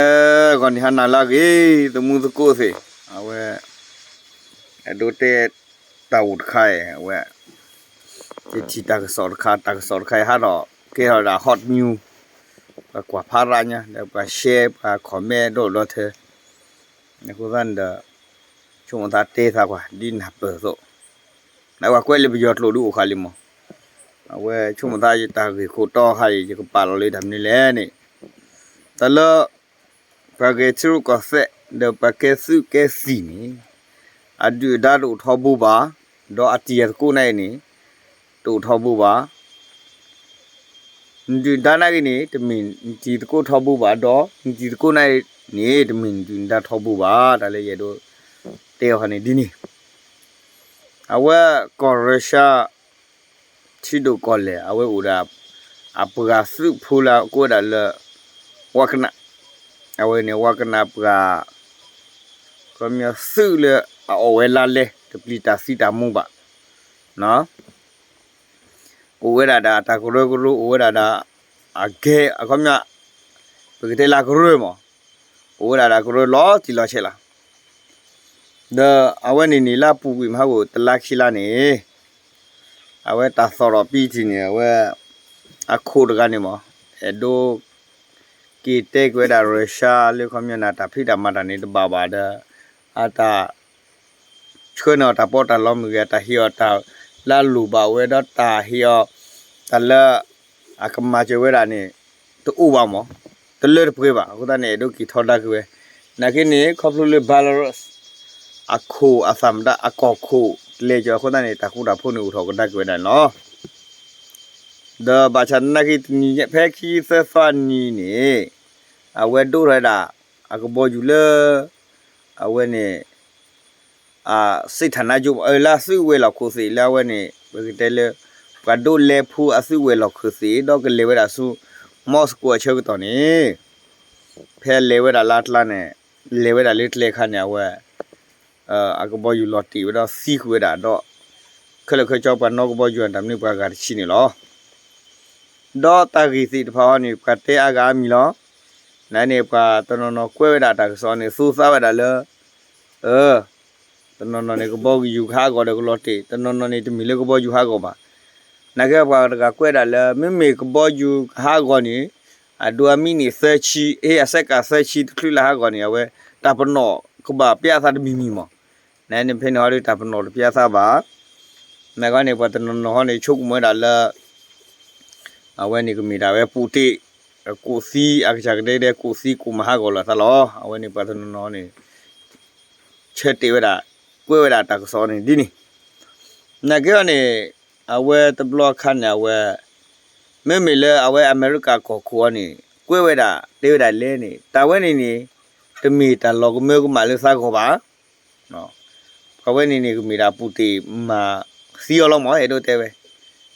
အဲ, ဂီၤနံၤဟါနၤလၢအဂ့ၤ, သမူသကိးသ့ၣ်, အဝဲ, အဲၣ်ဒိးတဲ, တၢ်အိၣ်တခါအံၤ, အဝဲ, ယထံၣ်တၢ်ကစီၣ်တခါ, တၢ်ကစီၣ်တခါအံၤဟးထီၣ်ကဲထီၣ်ဝဲဒၣ် hot news, ပှၤကွၢ်ဖးရၣ်ညါ, ဒီးပှၤ share, ပှၤ comment ဒိၣ်ဒီးထၢ, အဃိသတးန့ၣ်ဒီး, ဆိကမိၣ်သးတဲသးကွၢ် ဒ်နၢ်ပၢၢ်အသိး, နကွၢ်ကွဲးလၢပယီၤကျိာ်ဒုးအိၣ်ဃာ်လံမး, အဝဲဆိကမိၣ်သးယတၢ်ဂ့ၢ်ခိၣ်တီခါအံၤ ယကပာ်လီၤလၢတၢ်မနုၤလဲၣ်န့ၣ်, တၢ်လၢ ပှၤဂဲၤထံရူၢ်ကီၢ်သဲး ဒီးပှၤကဲသုးကဲသံၣ်န့ၣ်, အဒုၣ်အဒါတအိၣ်ထီဘိဘၣ်, ဒီးအတံၤအသကိးန့ၣ်အံၤန့ၣ်, တအိၣ်ထီဘိဘၣ်, နဒုၣ်နဒါန့ၣ်ဂ့ၤန့ၣ် တမ့ၢ်နတံၤသကိးထီဘိဘၣ်, ဒီးနတံၤသကိးန့ၣ်န့ၣ် တမ့ၢ်နဒုၣ်နဒါထီဘိဘၣ်, တၢ်လၢယအဲၣ်ဒိးတဲအီၤန့ၣ်ဒ်န့ၣ်, အဝဲကီၢ်ရၢၡါ ထံဒိၣ်ကီၢ်လဲၢ် အဝဲအိၣ်ဒီး အပှၤသုးဖိလၢကိးဝဲဒၣ်လၢ Wagner, အဝဲန့ၣ် Wagner ပှၤ ခီပညီသုးလၢအအီၣ်ဝဲလါလဲ တပျံၤတၢ်သံတၢ်မူဘၣ်, အိၣ်ဝဲဒၣ်ဒီးတၢ်ကရၢကရိ အိၣ်ဝဲဒၣ်ဒီး အဂဲၤ အခီပညီ ပကတဲလၢကရၢမး, အိၣ်ဝဲဒၣ်ဒီးကရၢလီၤတံၢ်လီၤဆဲးလီၤ. ဒီးအဝဲန့ၣ်န့ၣ် လၢအပူၤကွံာ်မဟါဂီၤတလါခံလါန့ၣ်, အဝဲတၢ်သီၣ်ထီၣ်ပံတံၢ်န့ၣ် အဝဲ အခိၣ်တဂၤန့ၣ်မး, အဲၣ်ဒိး က့ၤတဲက့ၤဝဲဒၣ် Russia လၢခီပညီန့ၣ် တၢ်ဖံးတၢ်မၤတၢ်န့ၣ်တဘၣ်ဘၣ်ဒီး အတၢ် ဆှၢန့ၢ်အီၤတၢ်ပီးတၢ်လီမ့ၢ်ဂ့ၤ, တၢ်ဟ့ၣ်အီၤတၢ်လၢအလိၣ်ဘၣ်ဝဲဒီး တၢ်ဟ့ၣ်အီၤ တၢ်လၢ အကမၤစၢၤဝဲဒၣ်န့ၣ် တအိၣ်ဘၣ်မး, တလၢတပှဲၤဘၣ်. အဃိသတးန့ၣ် အဲၣ်ဒိးက့ၤထီဒါက့ၤဝဲ, နာ်က့န့ၣ် ခီဖျိလၢ Belarus အခိၣ်အသးမတၤ အကီၢ်ခိၣ်တလဲၤကီၤအဃိသတးန့ၣ် တၢ်ဃူတၢ်ဖိးန့ၣ်အိၣ်ထီၣ်ကဒါက့ၤဝဲဒၣ်န့ၣ်လီၤ. ဒီးဘၣ်ဆၣ်သနာ်က့တနံၤညါ ဖဲခံသၢသီအနံၤန့ၣ် အဝဲဒိးထီၣ်ဝဲဒၣ် အကဘီယူၤလၢ အဝဲန့ၣ် စ့ထၣ်နါကၠိ လၢအသုးဝဲၤလီၢ်ခိၣ်သ့ၣ်လၢအဝဲန့ၣ် ပကတဲလၢ ပှၤဒိးလဲၤဖုအသုးဝဲၤလီၢ်ခိၣ်သ့ၣ် ဒီးကလဲၤဝဲဒၣ်ဆူ Moscow အဆၢကတီၢ်န့ၣ် ဖဲလဲၤဝဲဒၣ်လၢကျါန့ၣ် လဲၤဝဲဒၣ်လၢကျဲအခါန့ၣ် အဝဲ အကဘီယူၤလီၤတံၢ်ဝဲဒီးသံကွံာ်ဝဲဒၣ်ဒီး ခဲလၢာ်ခဲဆ့ပှၤနီၣ်ကဘီယူၤတၢ်မနုၤပှၤဂၤတဆံန့ၣ်လီၤ. ဒီးတၢ်ဂ့ၢ်သ့ၣ်တဖၣ်အံၤန့ၣ် ပှၤတဲအါဂၤအါမံၤလီၤ. နန့ၣ်ပှၤတနီၤနီၤကွဲးဝဲဒၣ်တၢ်ကစီၣ်န့ၣ် သိသးဝဲဒၣ်လၢ တနီၤနီၤန့ၣ် ကဘီယူၤကဟးဂီၤဒီးကလီၤတံၢ်, တနီၤနီၤန့ၣ် တမ့ၢ်လၢကဘီယူၤဟးဂီၤဘၣ်. နာ်က့ပှၤတဂၤကွဲးဒၣ်လၢ မ့မ့ၢ်ကဘီယူၤကဟးဂီၤန့ၣ် အဒိအမံးနံးသၢဆံ ဟ့ၣ်အစဲးကးသၢဆံတချုးလၢဟးဂီၤန့ၣ် အဝဲတၢ်ပနီၣ်ကဘၣ်ပျဲအသးတမံၤမံၤမး. နန့ၣ်ဖဲန့ၣ်ဟီဒီးတၢ်ပနီၣ်တပျဲအသးဘၣ်. နာ်က့န့ၣ် ပှၤတနီၤနီၤဟီန့ၣ် ဆိကမိၣ်ဝဲဒၣ်လၢ အဝဲန့ၣ်ကမ့ၢ်ဒၣ်ဝဲ Putin ကိးသံအကစၢ်ကဒဲကဒဲ ကိးသံကိးမၤဟးဂီၤလိာ်သးလီၤ. အဝဲန့ၣ်ပှၤတနီၤနီၤန့ၣ် ဆၢတဲာ်ဝဲဒၣ် ကွဲးဝဲဒၣ်တၢ်ကစီၣ်န့ၣ်ဒ်န့ၣ်. နာ်က့အီၤန့ၣ် အဝဲတဘျီအခါန့ၣ် အဝဲ မ့မ့ၢ်လၢအဝဲအမဲရကၤကီၢ်ခိၣ်အီၤန့ၣ် ကွဲးဝဲဒၣ်တဲဝဲဒၣ်လဲၣ်န့ၣ် တၢ်ဝဲန့ၣ်န့ၣ် တမ့ၢ်တၢ်လီၤကမၢကမၣ်လၢသးဂီၢ်ဘၣ်. ပှၤဝဲန့ၣ်န့ၣ် ကမ့ၢ်ဒၣ် Putin မၤသံအီၤလီၤမး အဲၣ်ဒိးတဲဝဲ,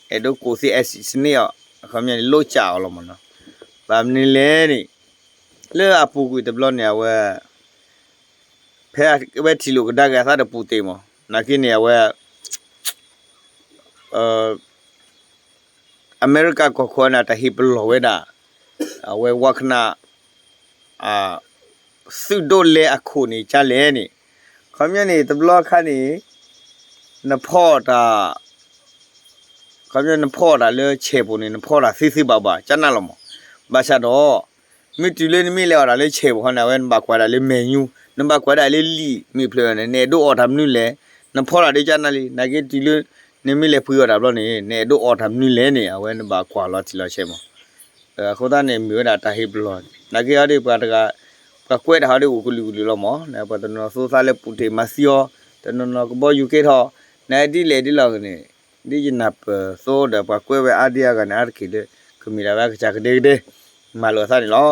အဲၣ်ဒိးကိးသံ assassinate အီၤ အခီပညီန့ၣ် လိးကးအီၤလီၤမးနီၤ. ဘၣ်မနုၤလဲၣ်န့ၣ် လၢအပူၤကွံာ်တဘျီန့ၣ် အဝဲ ဖဲအဝဲထံၣ်လိာ်ကဒါက့ၤအသးဒီး Putin မး နာ်က့န့ၣ် အဝဲ အမဲရကၤကီၢ်ခိၣ်န့ၣ် တၢ်ဟ့ၣ်ပလီၢ်ဝဲဒၣ် အဝဲ Wagner သုးဒိးလဲအခိၣ်န့ၣ် ကလဲၣ်န့ၣ် ခီပညီန့ၣ်တဘျီအခါန့ၣ် နဖီၣ်တၢ် ခီပညီနဖီၣ်တၢ်လၢဆဲးပူၤန့ၣ် နဖီၣ်တၢ်သ့သ့ဘၣ်ဘၣ် ကနၣ်လီၤမး. ဘၣ်ဆၣ်ဒီး မ့ၢ်တုၤလၢနမ့ၢ်လဲၤအီၣ်တၢ်လၢဆဲးပူၤခီန့ၣ် အဝဲနဘၣ်ကွၢ်ဒၣ်လၢမဲာ်ညူ နဘၣ်ကွၢ်ဒၣ်လၢလံာ်မ့ၢ်ဖျၢၣ်န့ၣ် နအဲၣ်ဒိးအီၣ်တၢ်မနုၤလဲၣ် နဖီၣ်တၢ်ဒ်ကနၣ်လံ. နာ်က့တုၤလၢ နမ့ၢ်လဲၤပှ့ၤအီၣ်တၢ်ဘျီန့ၣ် နအဲၣ်ဒိးအီၣ်တၢ်မနုၤလဲၣ်န့ၣ် အဝဲနဘၣ်ကွၢ်လီၤတံၢ်လီၤဆဲးမး. အဃိသတးန့ၣ် မ့ၢ်ဝဲဒၣ်တၢ်ဟ့ၣ်ပလီၢ် နာ်က့အီၤဒီးပှၤတဂၤ ပှၤကွဲးတၢ်ဟီဒီးအိၣ်ကလုာ်ကလုာ်လီၤမး ပှၤတနီၤနီၤသိသးလၢ Putin မၤသံအီၤ တနီၤနီၤကဘီယူၤကဲထီၣ် နဒ်လဲၣ်ဒ်လဲၣ်ဂ့ၤန့ၣ် ဒ်ယနၢ်ပၢၢ်အသိးဒီး ပှၤကွဲးဝဲအါဒံအါဂၤန့ၣ် အါတက့ၢ်လၢ ကမ့ၢ်ဒၣ်ဝဲအကစၢ်ကဒဲကဒဲ မၤလိာ်အသးန့ၣ်လီၤ.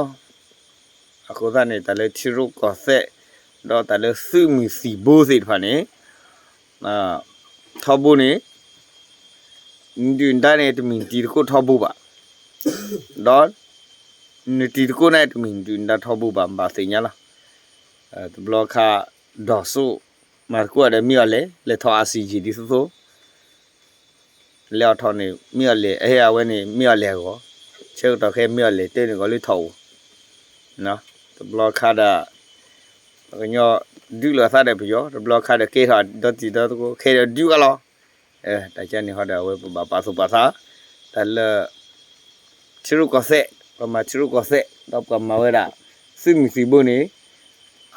အဃိသတးန့ၣ် တၢ်လၢထံရူၢ်ကီၢ်သဲး ဒီးတၢ်လၢသုးမုၢ်သံၣ်ဘိသ့ၣ်တဖၣ်န့ၣ် ထီဘိန့ၣ် နဒုၣ်နဒါန့ၣ် တမ့ၢ်နတံၤသကိးထီဘိဘၣ်, ဒီး နတံၤသကိးန့ၣ် တမ့ၢ်နဒုၣ်နဒါထီဘိဘၣ် ဘၣ်သ့ၣ်ညါလီၤ. တဘျီခါ ဒီးစိ မၤသကိးဒီးမ့ၢ်အီၤလဲၣ် လဲၤထီၣ် ICJ ဒ်သိးသိး လဲၤအီၣ်ထီၣ်န့ၣ် မ့ၢ်အီၤလဲၣ် အဟဲအဝဲန့ၣ် မ့ၢ်အီၤလဲၣ်အဂီၢ် ဆၢကတီၢ်ခဲမ့ၢ်အီၤလဲၣ် တဲန့ၣ်ဂီၤလၢထီၣ်အိၣ် တဘျီခါဒီး ပှၤကညီဒုးလိာ်အသးဒီးပယီၤ, တဘျီခါဒီးကဲထီၣ်ဒီတံၤဒီသကိး ခဲဒီးဒုးအလီၤ. တၢ်ကန့ၣ်ဟီဒီး အဝဲပဘၣ်ပာ်သူၣ်ပာ်သး တၢ်လၢ ထံရူၢ်ကီၢ်သဲး, ပှၤမၤထံရူၢ်ကီၢ်သဲး ဒီးပှၤမၤဝဲဒၣ် သုးမုၢ်သံၣ်ဘိန့ၣ်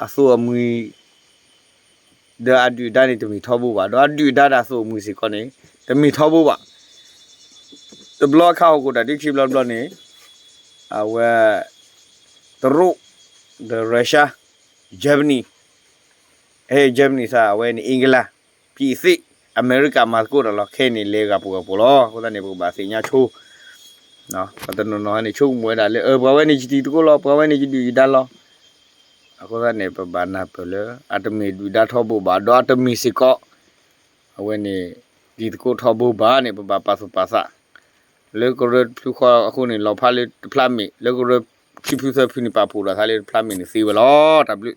အသိၣ်အမှံၤ ဒီးအဒုၣ်အဒါန့ၣ် တမ့ၢ်ထီဘိဘၣ်, ဒီးအဒုၣ်အဒါဒီးအသိၣ်အမှံၤစ့ၢ်ကီးန့ၣ် တမ့ၢ်ထီဘိဘၣ်. တဘျီခါဟီၣ်ခိၣ်တၢ်ဒုးခံဘျီတဘျီန့ၣ် အဝဲ တရူး, ဒီး Russia, Germany, အဲ Germany သး အဝဲန့ၣ် England, ပြင်သစ်, အမဲရကၤမၤသကိးတၢ်လီၤ. ခဲအံၤန့ၣ် လဲၤဂၤပူၤဂၤပူၤလီၤ. အဃိသတးန့ၣ် ပကဘၣ်သ့ၣ်ညါဆိ ပှၤတနီၤနီၤန့ၣ် ဆိကမိၣ်ဝဲဒၣ်လၢ အၢ ပှၤဝဲန့ၣ်ယတံၤသကိးလီၤ, ပှၤဝဲန့ၣ်ယဒုၣ်ယဒါလီၤ. အဃိသတးန့ၣ် ပဘၣ်နၢ်ပၢၢ်လၢ အတမ့ၢ်ဒုၣ်ဒါထီဘိဘၣ်, ဒီးအတမ့ၢ်စ့ၢ်ကီး အဝဲန့ၣ် တံၤသကိးထီဘိဘၣ်န့ၣ် ပဘၣ်ပာ်သူၣ်ပာ်သး လၢကရၢတဖုဃီအဃိန့ၣ် လီၤဖးလၢတဖျါမ့ၢ်, လၢကရၢခံဖုသၢဖုန့ၣ် ပာ်ဖှိၣ်ဒီးသးလၢတဖျါမ့ၢ်န့ၣ်သ့ဝဲလီၤ. တၢ်ဘျုး